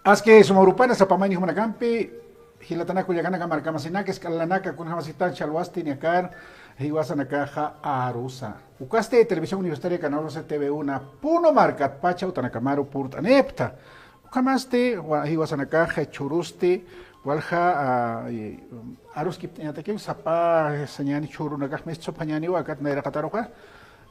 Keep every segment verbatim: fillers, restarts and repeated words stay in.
Aski suma urupana sapa mayni jumanakampi, jilatanaka kullakanaka markamasinak, isk'alanaka, kunjamasita ch'alwasti ñakar, jiwasanakaxa arusa. Ukasti Televisión Universitaria Canal once T V uno, Puno markatpacha utanakamaru purt'anipxta. Ukhamasti, wa-, jiwasanakaxa jichhürusti, walja, a, i, aruskipt'añatakiw sapa sañäni jichhürunakax mistsupañäniwa akat nayraqataruxa,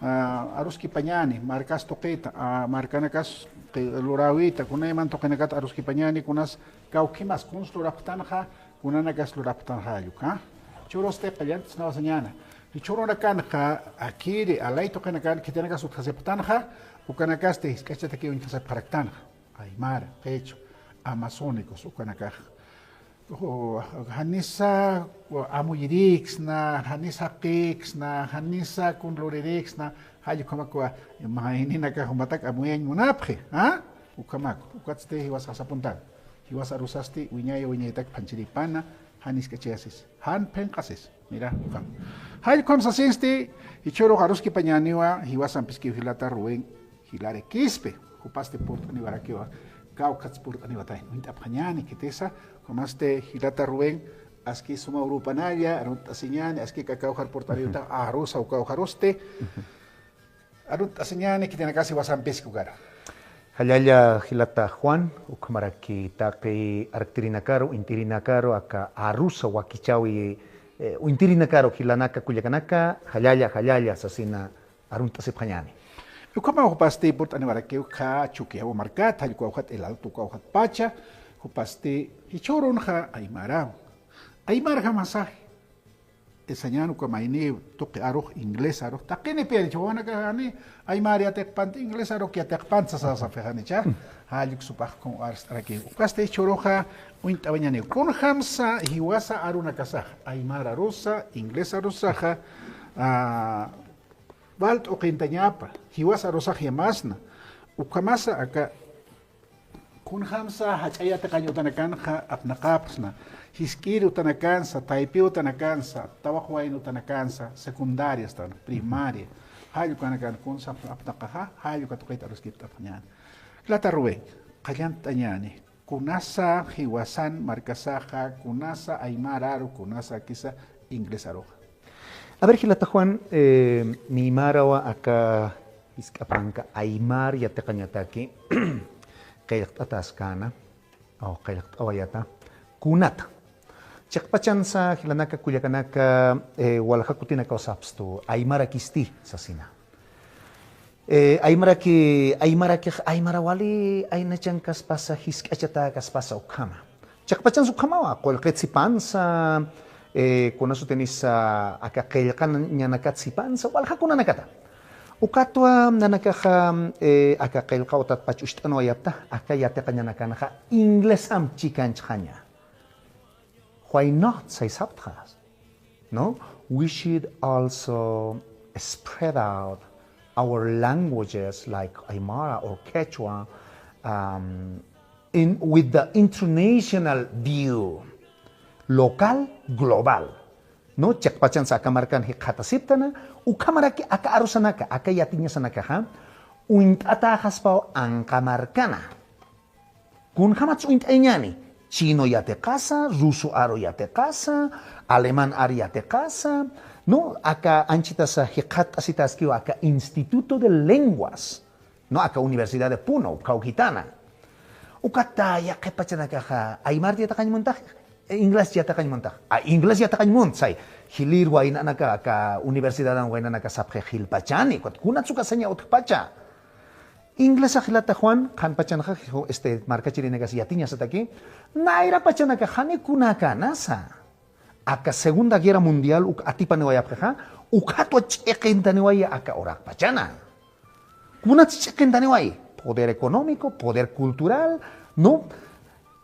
a, aruskipañäni, markas tuqita, a, markanakas qi-, luräwita, kunayman tuqinakat aruskipañäni, kunas kawkhimas, kuns lurapxtanxa, kunanakas lurapxtanxa, jalluka. Jichhürusti qallt'asnawa sañäna. Jichhürunakanxa, akiri, alay tuqinakan, khitinakas utjasipxtanxa, ukanakasti jisk'achatakiw uñjasipxaraktanxa. Aymara, qhichwa, amazónicos, ukanakax. O, janisa, o, amuyiriksna, janisa jaqiksna, janisa kun luririksna, jall ukhamakwa, mayninakax jumatak amuyañ munapxi, ¿a? Ukhamak, ukatsti jiwasax sapuntan. Jiwasa arusasti, wiñaya wiñayatak phanchiripana, jan jisk'achayasis, jan phinqasis. Mira, ukham. Jall ukham sasinsti, jichhürux aruskipañäniwa, jiwasampiskiw jilata Rubén Jilari Quispe, jupasti purt'aniwarakiwa, kawkhats purt'aniwatay, uñt'apxañäni, khitisa, ukhamasti jilata Rubén, aski suma urupanalla, arunt'asiñäni, aski kawkhar purt'aniwta, arusa, kawkharusti, arunt'asiñäni, khitinakasi jiwasampiski ukar. Jallalla jilata Juan, ukhamaraki taqi arktirinakaru, uñt'irinakaru, aka arusa wakichäwi, eh, uñt'irinakaru, jilanaka, kullakanaka, jallalla, jallalla, sasina, arunt'asipxañäni. Ukhamaw jupasti purt'aniwarakiw, ukkha Chukiyawu markat, jall ukaw ujat, El Alto ukaw ujatpacha, jupasti jichhürunxa aymaraw. Aymarjamasa, sañäni uka mayniw, tuqi arux, inglés arux, taqinipi yatichäni, wawanakax jani aymar yatiqpant, inglés aruk yatiqpant sasa sapxi janicha, jall uk supax kun arst'arakiw. Ukasti jichhüruxa uñt'awañäniw. Kunjamsa jiwasa arunakasax, aymar arusa, inglés arusaxa, a, wal t'uqintañapa, jiwasa arusax yamasna, ukhamasa aka, kunjamsa jach'a yatiqañ utanakanxa apnaqapxsna, jisk'ir utanakansa, taypi utanakansa, tawaq wayna utanakansa, secundarias, primaria, jall ukanakan kunsa apnaqaxa, jall uka tuqit aruskipt'apxañäni. Jilata Rubén, qallt'añäni. Kunasa jiwasan markasaxa, kunasa aymar aru, kunasa akisa inglés aruxa. A ver, jilata Juan, eh, miymarawa aka jisk'a panka aymar yatiqañataki qillqt'atäskana, o qillqt'awayata, kunata. Chiqpachansa jilanaka kullakanaka, eh, walja kutinakaw sapstu, aymarakisti, sasina. Eh, aymaraki, aymarakix, aymara wali, aynachankaspasa, jisk'achatäkaspasa, ukhama. Chiqpachansa ukhamawa, qullqit sipansa, eh, kunasutinisa, aka qillqañanakat sipansa, walja kunanakata. Ukatwa nanakaxa, eh, aka qillqa utatpach ucht'anwayapta, aka yatiqañanakanxa, inglés amp chikanchxaña. Why not? Say saptxas. No? We should also spread out our languages like Aymara or Quechua, um, in, with the international view, local, global. No? Chiqpachansa aka markan jikxatasiptana, ukhamaraki aka arusanaka, aka yatiñasanakaxa, uñt'atäxaspaw anqa markana. Kunjamatsa uñt'ayañäni, chino yatiqasa, ruso aru yatiqasa, alemán aru yatiqasa, no, aka anchitasa jikxatt'asitaskiwa aka Instituto de Lenguas, no, aka Universidad de Puno, kawkitana. Ukata yaqhip pachanakaxa, aymar yatiqañ muntax, inglés yatiqañ muntax. A, inglés yatiqañ munt, say, jilïr waynanaka, aka universidadan waynanaka sapxi jilpachani, kunats uka saña utjpacha. Inglés jilata Juan, qhanpachanxa, este, markachirinakas yatiñasataki, nayra pachanaka jani kunakanasa. Aka Segunda Guerra Mundial uk atipaniwayapxixa, ukatwa ch'iqintaniwaya aka uraqpachana. Kunats ch'iqintaniway, poder económico, poder cultural, ¿no?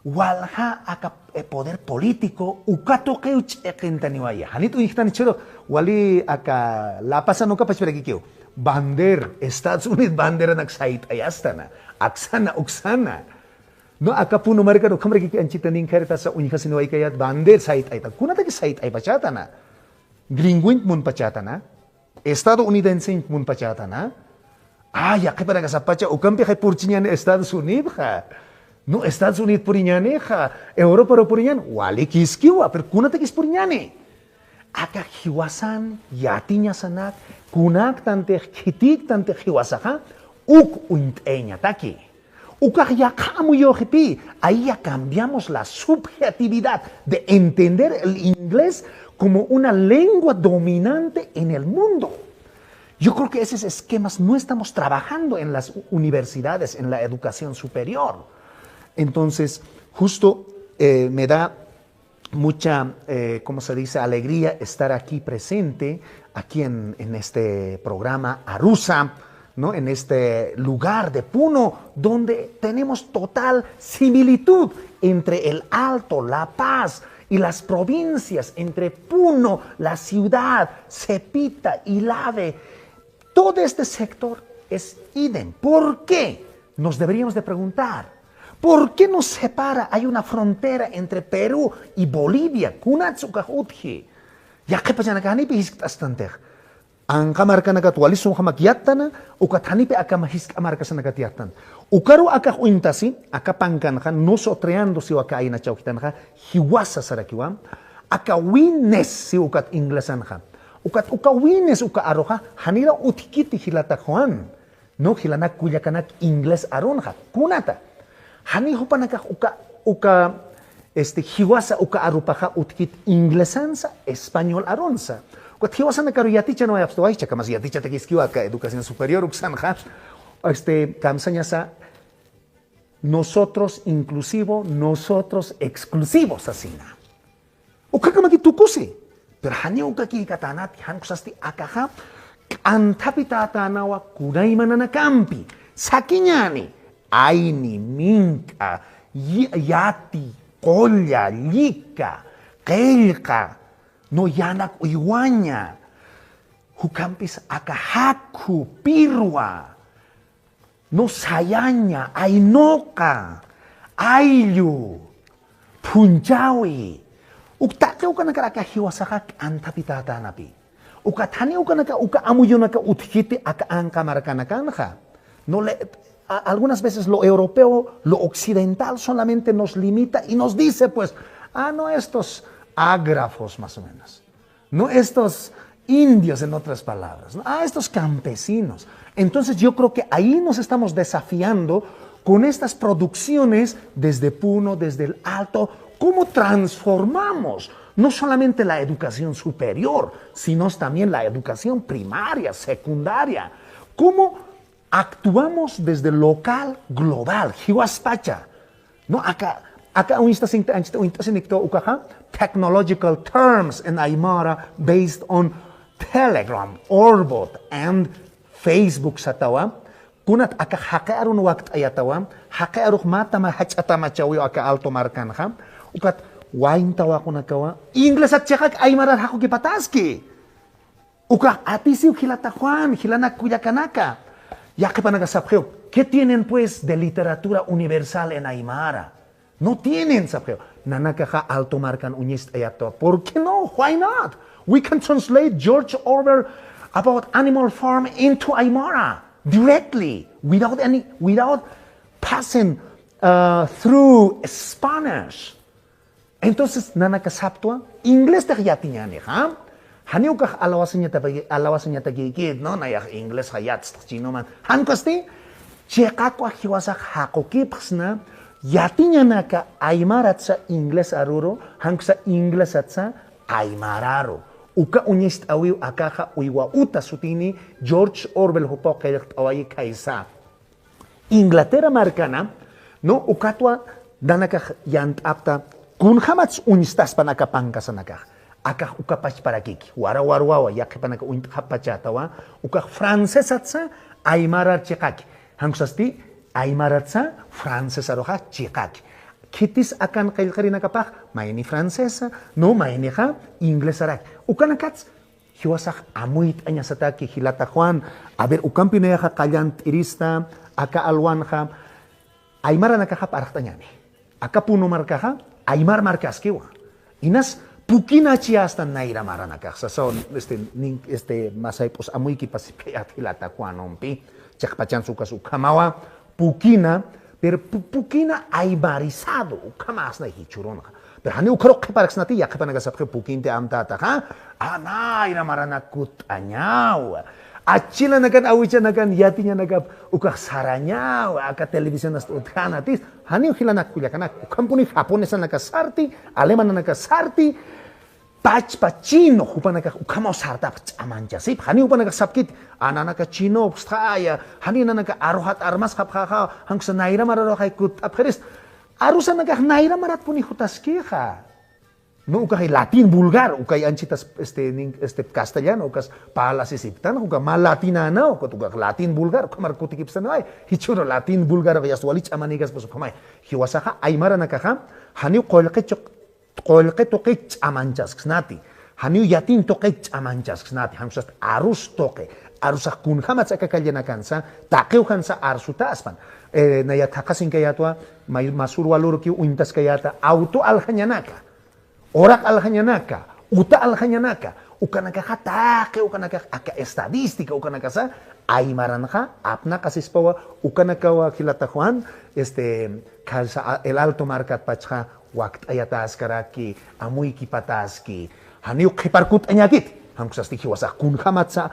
Walja aka, eh, poder político, uka tuqiw ch'iqintaniwaya. Janit uñjtani jichhüru, wali aka La Pazan uka pachpirakikiw. Bander, Estados Unidos banderanak sayt'ayastana. Aksana, uksana. No, aka Puno markar ukhamarakikiw anchita ninkhaytasa uñjasiniwaykayät bander sayt'ayta. Kunataki sayt'aypachatana. Gringoint munpachatana. Estadounidenseint munpachatana. Ay, yaqhipanakasapacha, ukampixay purchiñäni Estados Unidosxa. No, Estados Unidos puriñänixa, Europa puriñäni, walikiskiwa, pero kunatakis puriñäni. Aka jiwasan, yatiñasanak, kunaktantix, khitiktantix jiwasaxa, uk uñt'ayañataki. Ukax yaqha amuyuxiti, ahí ya cambiamos la subjetividad de entender el inglés como una lengua dominante en el mundo. Yo creo que esos esquemas no estamos trabajando en las u-, universidades, en la educación superior. Entonces, justo, eh, me da mucha, eh, ¿cómo se dice?, alegría estar aquí presente, aquí en, en este programa Arusa, ¿no? En este lugar de Puno, donde tenemos total similitud entre el Alto, La Paz y las provincias, entre Puno, la ciudad, Sepita, Ilave. Todo este sector es idem. ¿Por qué? Nos deberíamos de preguntar, ¿por qué nos separa? Hay una frontera entre Perú y Bolivia. Kunats ukax utji. Yaqhipachanaka janipi jiskt'astantix. Anqa markanakat wali sumjamak yattana, ukat janipi aka jisk'a markasanakat yattan. Ukaru akax uñtasi, aka pankanxa, nosotreando siwa aka ayna chawkitanxa, jiwasa sarakiwa, aka wines siw ukat inglesanxa. Ukat uka wines uka aruxa, janiraw utjkiti jilata Juan. No, jilanak kullakanak inglés arunxa. Kunata. Jani jupanakax uka, uka, este, jiwasa uka arupaxa utjkit inglesansa, español arunsa. Ukat jiwasanakaru yatichanawayapxta, waychakamas yatichatakiskiwa aka educación superior uksanxa. Este, kamsañasa, nosotros inclusivo, nosotros exclusivos, sasina. Ukhakamaki tukusi. Pero janiw ukakïkatänati, jan ukasti akaxa, k'anthapitatänawa kunaymananakampi. Sakiñäni, ayni, mink'a, yi-, yati, qulla, llika, qillqa, no, yanak uywaña. Jukampis aka jakhu, pirwa, no, sayaña, aynuqa, ayllu, phunchawi. Uk taqi ukanakar aka jiwasaxa k'anthapitatänapi. Ukat jani ukanaka, uka amuyunaka utjkiti aka anqa markanakanxa. No le, a-, algunas veces lo europeo, lo occidental solamente nos limita y nos dice, pues, ah, no, estos ágrafos, más o menos. No, estos indios, en otras palabras, ¿no? A estos campesinos. Entonces yo creo que ahí nos estamos desafiando con estas producciones desde Puno, desde el Alto, cómo transformamos no solamente la educación superior, sino también la educación primaria, secundaria, cómo actuamos desde local, global, jiwaspacha. No, aka, aka uñsta sinta, anchita uñta sinikto ukaxa, technological terms in Aymara based on Telegram, Orbot, and Facebook satawa. Kunat aka jaqi arun wakt'ayatawa, jaqi arux mä tama jach'a tamachawiw aka Alto markanxa. Ukat wayn tawaqunakawa, inglesat chiqak aymarar jaqukipataski. Ukax atisiw jilata Juan, jilanak kullakanaka. Yaqhipanaka sapxiw, ¿qué tienen, pues, de literatura universal en aymara? No tienen, sapxiw. Nanakaxa Alto markan uñist'ayaptawa. ¿Por qué no? Why not? We can translate George Orwell about Animal Farm into Aymara directly, without any, without passing, uh, through Spanish. Entonces, nanaka saptwa, inglestix yatiñänixa. Janiw ukax alawasiñatapaki-, alawasiñatakïkit, ¿no? Nayax inglesxa yatstx chinoman. Jan ukasti, chiqakwa jiwasax jaqukipxsna, yatiñanaka aymaratsa inglés aruru, jan uksa inglesatsa aymararu. Uka uñist'awiw akaxa uywa uta sutini, George Orwell jupaw qillqt'awayi khaysa. Inglaterra markana, ¿no? Ukatwa nanakax yant'apta, kunjamats uñstaspan aka pankasanakax. Akax uka pachparakiki. Wara warwawa, yaqhipanaka uñt'xapachätawa, ukax francesatsa aymarar chiqaki. Jan ukasti, aymaratsa francesaruxa chiqaki. Khitis akan qillqirinakapax, mayni francesa, no, maynixa inglesarak. Ukanakats, jiwasax amuyt'añasataki jilata Juan. A ver, ukampi nayaxa qallan t'irista, aka alwanxa, aymaranakaxa p'arxt'añäni. Aka Puno markaxa, aymar markaskiwa. Inas pukina chiyastan nayra maranakax. Sasaw, este, nin-, este, masayp'us amuykipasipayat jilata Juanumpi. Chiqpachansa ukas ukhamawa, pukina, Pero pu-, pukina aymarizado, ukhamasna jichhürunxa. Pero janiw ukharuw qhiparaksnati, yaqhipanakasapxi pukinti amtätaxa, a, nayra maranak kut'añawa. Achilanakan, awichanakan, yatiñanakap ukax sarañawa, aka televisionasta utjänatis, janiw jilanak kullakanak, ukhampuni japonesanakas sarti, alemananakas sarti, pachpa chino, jupanakax ukhamaw sartapx ch'amanchasipx. Janiw jupanakax sapkiti, a, nanaka chinopxstxaya, janiw nanaka arujat armasxapxaxa, jan uksa nayra mararuxay kut'apxirista. Arusanakax nayra maratpuni jutaskixa. No, ukaxay latín vulgar, ukay anchitas, este, nin-, este, castellano, ukas parlasisiptan, uka mä latinäna, ukat ukax latín vulgar, ukhamar kutikipstanaway, jichhüru latín vulgar, yasta wali ch'amanïkaspas ukhamay. Jiwasaxa, aymaranakaxa, janiw qullqi chuq-, qullqi tuqi ch'amanchasksnati, janiw yatin tuqi ch'amanchasksnati, jan uksa arus tuqi, arusax kunjämatsa aka kallanakansa, taqiw jansa arsutäspan. Eh, naya thaqhasinkayätwa, may-, masür walurkiw uñtaskayäta, auto aljañanaka, uraq aljañanaka, uta aljañanaka, ukanakaxa taqi, ukanakax aka estadística, ukanakasa, aymaranxa, apnaqasispawa, ukanakawa jilata Juan, este, khalsa, a, El Alto markatpachxa, wakt'ayatäskaraki, amuykipatäski, janiw qhipar kut'añäkiti, jan uksasti jiwasax kunjämatsa,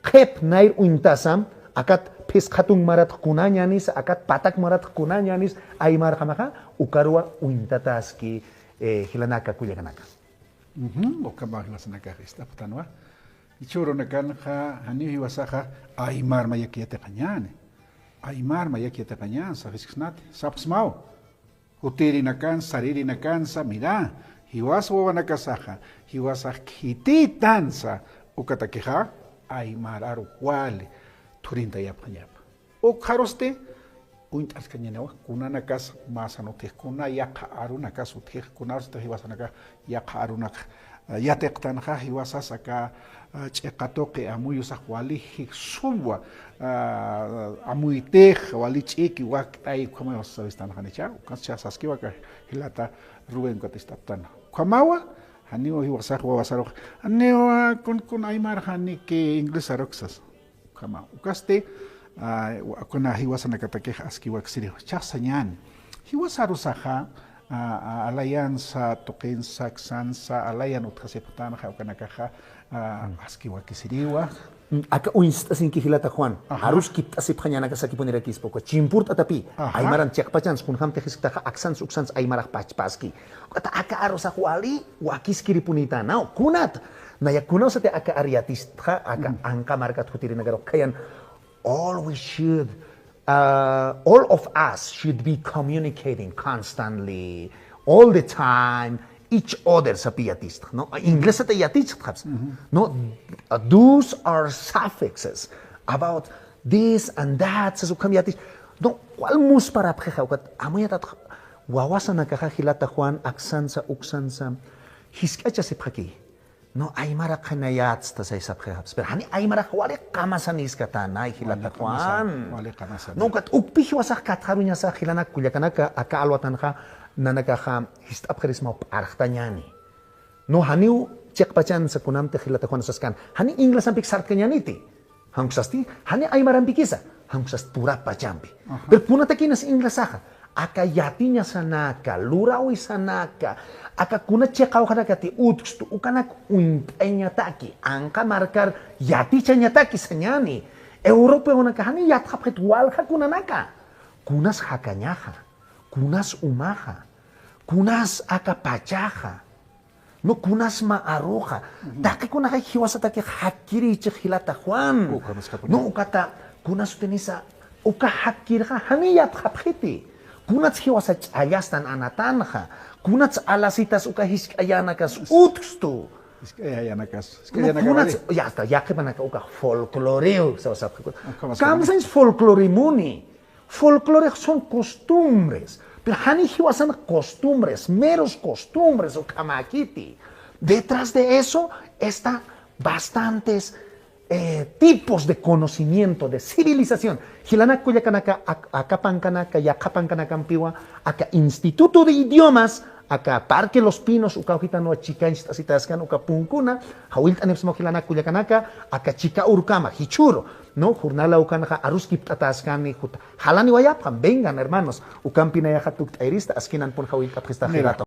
qhip nayr uñtasam, akat phisqhatunk maratx kunäñänisa, akat patak maratx kunäñänisa, aymarjamaxa, ukaruwa uñtatäski, eh, jilanaka kullakanaka. Ujú, ukhama jiwasanakax ist'apxtanwa. Jichhürunakanxa, janiw jiwasaxa, aymar mayak yatiqañäni. Aymar mayak yatiqañäni, saxisksnati, sapxsmaw. Jutirinakansa, saririnakansa, mira, jiwas wawanakasaxa, jiwasax khitïtansa, ukatakixa, aymar arux wali, thurintayapxañapa. Ukxarusti, uñt'askañäniwa, kunanakas masan utjix, kuna yaqha arunakas utjix, kunarusti jiwasanakax yaqha arunak, eh, yatiqtanxa, jiwasas aka, eh, ch'iqa tuqi amuyusax wali jiksumwa, eh, amuytix, wali ch'iki, wakt'ay, ukhama jiwasas sawistanxanicha, ukas saskiwa aka jilata Rubén ukat ist'apxtan. Ukhamawa, janiw jiwasax wawasarux, janiw, kun, kun aymarxa niki inglés aruksas. Ukhama, ukasti, ah, wa-, kuna jiwasanakatakix askiwakisiriwa. Chhaxsañäni. Jiwasarusaxa, ah, ah, alayansa, tuqinsa, aksansa, alayan utjasipxtanxa, ukanakaxa, ah, askiwakisiriwa. Mm, aka uñst'asinki jilata Juan, ajá, arus kipt'asipxañanaka sakipunirakispa, uka chimpurt'atapi, ajá, aymaran chiqpachans, kunjämtix jisktaxa, aksans, uksans, aymarax pachpaski. Ukata aka arusax wali, wakiskiripunïtänaw, kunat, naya kunawsati aka ar yatistxa, aka anqa markat jutirinakaru qhiyan, all we should, uh, all of us should be communicating constantly, all the time, each other sapi yatistxa, ¿no? Inglesat yatistxa, ¿no? Uh, those are suffixes about this and that, sas ukham yatist. No, ¿cuál musparapxixa? Ukat amuyatat wawasanakaxa jilata Juan, aksansa, uksansa, jisk'achasipxaki. No, aymara qhinayatsta saysapxi japsa. Pero jani aymarax wali qamasanïskatänay jilata Juan. Wali qamasan, wali qamasan. No, ukat ukpi jiwasax katxaruñasa jilanak kullakanaka aka alwatanxa nanakaxa jist'apxirismaw p'arxtañäni. No, janiw chiqpachansa kunamtix jilata Juan saskan. Jani inglesampik sartkañäniti. Jan uksasti, jani aymarampikisa, jan uksasti purap pachampi. Ajá. Pero kunatakinas inglesaxa, aka yatiñasanaka, lurawisanaka, aka kuna chiqawjanakati utjkstu, ukanak uñt'añataki, anqa markar yatichañataki sañäni, europeonaka jani yatxapxit walja kunanaka, kunas jakañaxa, kunas umaxa, kunas aka pachaxa, no, kunas mä aruxa. Ujú. Taqikunaxa jiwasatakix jakkirïchix jilata Juan. Uka mas japuni. No, ukata, kunas utinisa, uka jakkirxa, jani yatxapxiti. Kunats jiwasa ch'allastan anatanxa. Kunats alasitas uka jisk'ayänakas utjkstu. Jisk'ayänakas. No, jisk'ayänakas kunats, wali. Ya está, yaqhipanaka uka folcloreo, sawasapxi. Ah, ¿cómo se llama? Kamsañs folcloremuni. Folclores son costumbres, pero jani jiwasan costumbres, meros costumbres, ukhamäkiti. Detrás de eso está bastantes, eh, tipos de conocimiento, de civilización. Jilanak kullakanaka, ak-, aka pankanaka, yaqha pankanakampiwa, aka Instituto de Idiomas, Aka Parque Los Pinos ukaw jitanwa chikañcht'asitäskan uka punkuna, jawillt'anipxsma jilanaka kullakanaka, aka chika urukama, jichhüru, ¿no? Jornala ukanxa aruskipt'atäskani juta. Jalaniwayapxam, vengan, hermanos. Ukampi nayaxa tukt'ayrista, askïnanpun jawillt'apxista. Mira, jilata.